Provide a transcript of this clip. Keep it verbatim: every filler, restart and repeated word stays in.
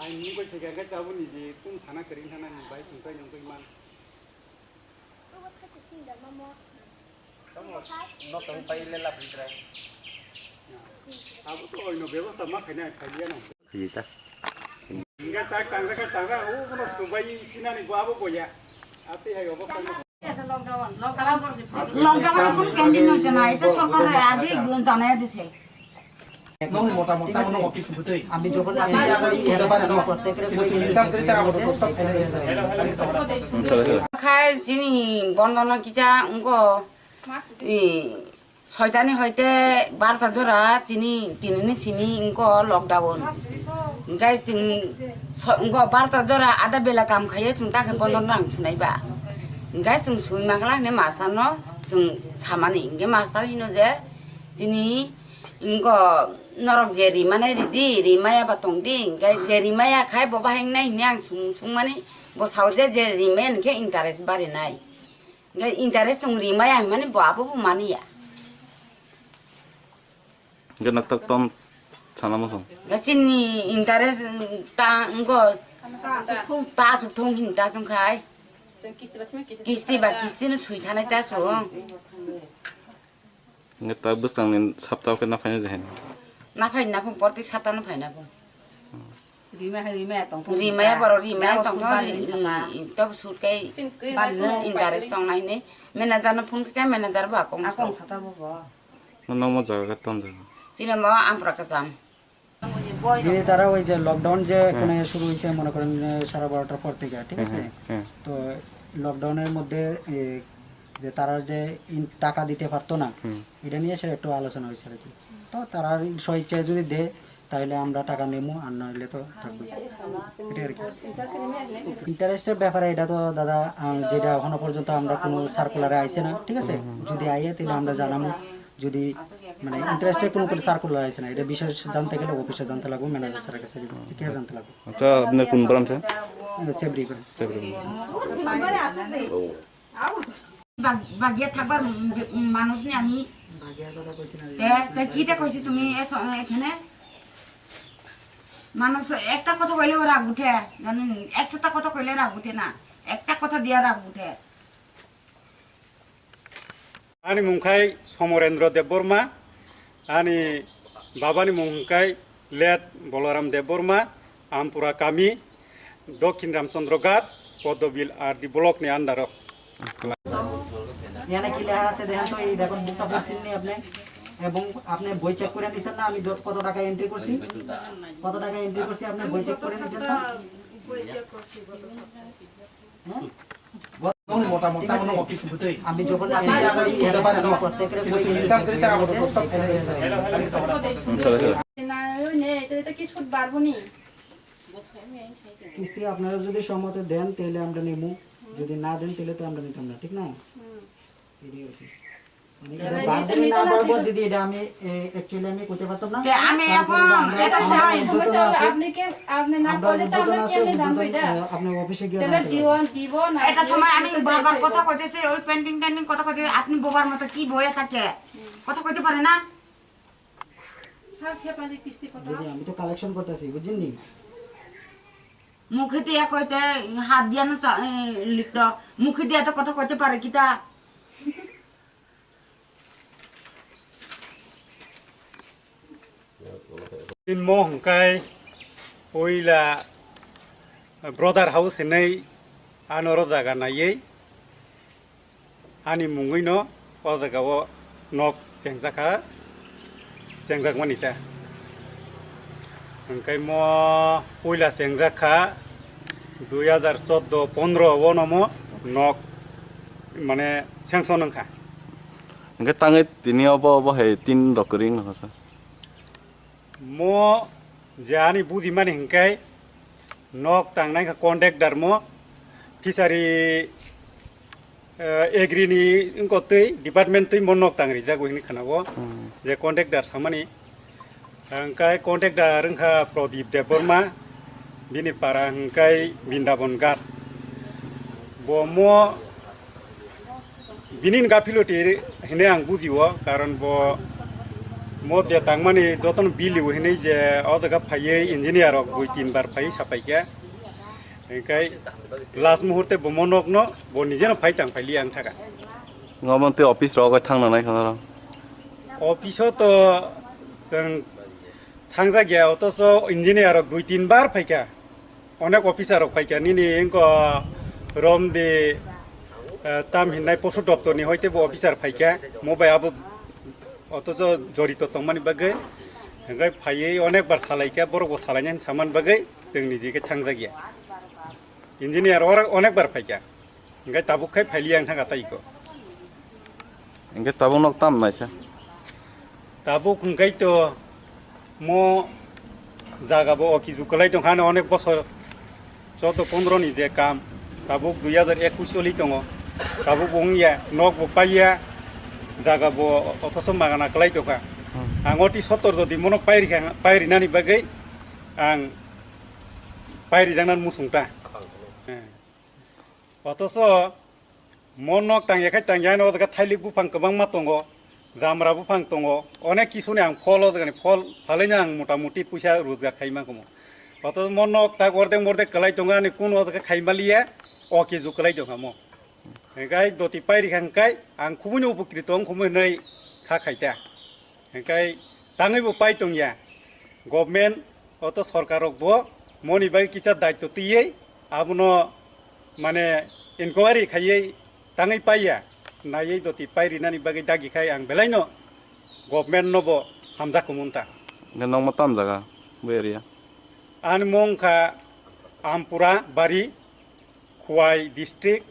Ang ni bai thai ka tabuk ni je kum thana kering thana ni bai thung kai nang kai man. Tamo nok tong pai le lap ri trai. Abo to oino bebosta ma khaina khailiya nang. Khajita. Hingga tak tangra ka tangra o bono subai sinani bo abo boya. Ati hai obo. Lockdown এখন ক্যান্টিন হইতো না, এটা সরকার আগে জানাই দিছে। আমি যখন প্রত্যেকের khai sini bondono kisa wngko, i, soitani hoite barta jora chini tinini simi wngko lockdown. Hingke chwng so-, wngko barta jora ada bela kam khaiye chwng takhe bondo rang sunai ba. Hingke chwng sui mangla hine master no chwng samani. Hingke master hino je chini wngko norok je rimane ridi, rimaya ba tongdi. Hingke je rimaya khai bo bahai wngnai hine ang sung-, sungmani bo sao je, je rimaya hingke interest barinai. Hingke interest chwng rimaya hinmani bo abo bo maniya. Hingke nok tak ton sana mosong. Hingke chini interest ta wngko ta asuk thung hin ta sung khai. Kisti ba kisti no sui thanai ta sung. Hingke ta bwskang ni sapta o khe na phaina je hin. Na phai na phung portik sapta no phai na phung. Rimaya hai rimaya tong. Rimaya borok rimaya tong. Ri-, ri-, to sut kai. Bali interest tong nai ne. Manager no phone kai manager ba kong. Akong sata bo bo. No nomo jaga ton jaga. Sini mo ampra kasam. Di tara oi je lockdown je kone shuru hoise mone koren, eh, sara barotar por theke, thik ase? Hmm. To lockdown er moddhe, eh, je tara je in-, taka dite parto na, hmm, eta niye se ektu alochona hoise ar ki. To tara swichchai jodi de, tahole amra taka nemo, ar na hole to thakboi. Etai ar ki. Interest er bepare eta to dada, ah, jeta ekhono porjonto amra kono circular e aise na, thik ase? Jodi aye, tahole amra janamo, jodi mane interest er kono kono circular aise na, eta bishoy jante gele office e jante lagbo, manager sir er kache, thik ase, jante lagbo. Acha, apni kon branch? Eh, Sebri branch. Sebri branch. Bag-, bagiya thakbar, mm, manuj ni ami. Te, te kita koisi tumi e so-, e khene? Manuj ekta kotha koile rag uthe, jani ekshota kotha koile rag uthe na, ekta kotha diya rag uthe. Ani mung khai Somorendra Debbarma, ani babani mung khai Late Balaram Debbarma, Ampura Kami, Dokhin Ramchandra Ghat, Podobil R D block ni under o. এখানে কি লেখা আছে দেখেন তো, এই দেখুন বুকটা পড়ছেন নি আপনি? এবং আপনি বই চেক করে নিছেন না আমি দ-, কত টাকা এন্ট্রি করছি? কত টাকা এন্ট্রি করছি আপনি বই চেক করে নিছেন না? হ্যাঁ? মোটামুটি ঠিক আছে। আমি যখন প্রত্যেকের বই না, ওই নে, এটা, এটা কি সুদ বাড়বো নি? কিস্তি আপনারা যদি সম্মত দেন, তাহলে আমরা নেবো। যদি না দেন, তাহলে তো আমরা নিতাম না, ঠিক না? হুম। এটাই আর কি। মানে, এটা বাড়বো কি না বাড়বো, দিদি, এটা আমি, এ, actually আমি কইতে পারতাম না। তে আমি কারণ এখন আমরা এটা এখন সময়, যত সমস্যা হলো, আছে, আপনি কি, আপনি না আমরা করলে তো যত আমরা আছে, কেমনে জানবো এটা? আহ, আপনার অফিসে গিয়ে তাহলে জানতে দিব, পারবেন। দিব না, এটা সময় আমি বারবার কথা কইতেছি, ওই পেন্ডিং টেন্ডিং কথা কইতেছি, আপনি বোবার মতো কি বইয়ে থাকে? কথা কইতে পারে না? স্যার, শেফালি কিস্তি কত? দিদি, আমি তো কালেকশন করতেছি, বুঝছেন নি? মুখে দিয়া কইতে, হাত দিয়া না চা-, এ, লিখতো। মুখে দিয়া তো কথা কইতে পারে কিতা? Inmo hwnkhe puila brother house hinwi ano oro jaga naiwi ani mungwino o jaga o nok chengjakha, chengjakmani ta. Hwnkhe mo puila chengjakha dui hajar chordo pondro o nomo nok mane sanction wngkha. Hwnkhe tangwi tini obo, obo hai tin rok kwrwi wngkha sa. Mo je ani bujimani hwnkhe nok tangnai kha contractor mo fishery, eh, agri ni wngkha twi department twi mo nok tang rijak hinwi khwnago. Hmm. Je contractor samani hwnkhe contractor wngkha Pradip Debbarma, bini para hwnkhe Bindabon Ghat. Bo mo bini gafiloti hinwi ang bujio, karon bo Mo je tangmani jotono bili hinwi je o jaga phaiwi engineer rok dui tin bar phaiwi sapaikha. Hingkai last muhurte bo mo nokno bo nijeno phai tang phaili ang thaka. Ngomon tei office rok thangna nai khana rok. Office o to chwng thangjak ya, otoso engineer rok dui tin bar phaikha. Onek officer rok phaikha, nini engko romdi, eh, tam hinnai poso doptor ni hoite bo officer phaikha, mo bai abo otoso jorito tongmani bagwi, hingke phaiwi onek bar salaikha, borok bo salainani samani bagwi chwng niji khe thangjak ya. Engineer oro onek bar phaikha, hingke tabuk khai phailiya ang thangka tai iko. Hingke tabuk nok tam naisa? Tabuk hingkai to mo jaga bo okizu kwlai tongkha, ano onek bosor choudo pondro ni je kam, tabuk dui hajar ekwis choli tongo, tabuk bo wngya, nok bo paiya, jaga bo othoso magana kwlai tongkha. Hmm. Ang oti sotor jodi mono pairikha, pairinani bagwi ang pairijaknani muchungta. Hmm. Othoso mo nok tangya khai tangya, ano o jaga thailik buphang kwbangma tongo, jamra buphang tongo, onek kisuni ang phol, o jagani phol phalaino ang mota moti puisa rojgar khaima kamo. Othoso mo nok tak ordek mordek kwlai tongo, ani kun o jaga khaimaliya, o kisu kwlai tongkha mo. Hingkai doti pairikha hingkai ang khubui no upokrit tong khumui hinwi kha khaita. Hingkai tangwi bo pai tongya. Government oto sorkar rok bo moni bai kisa daityo twiwi abono mane inquiry khaiwi tangwi paiya. Naiwi doti pai rinani bagwi dagi khai ang belai no government no bo hamjak kumun ta. Hingke nokma tam jaga bo area? Ani mung kha Ampura Bari, Khowai district,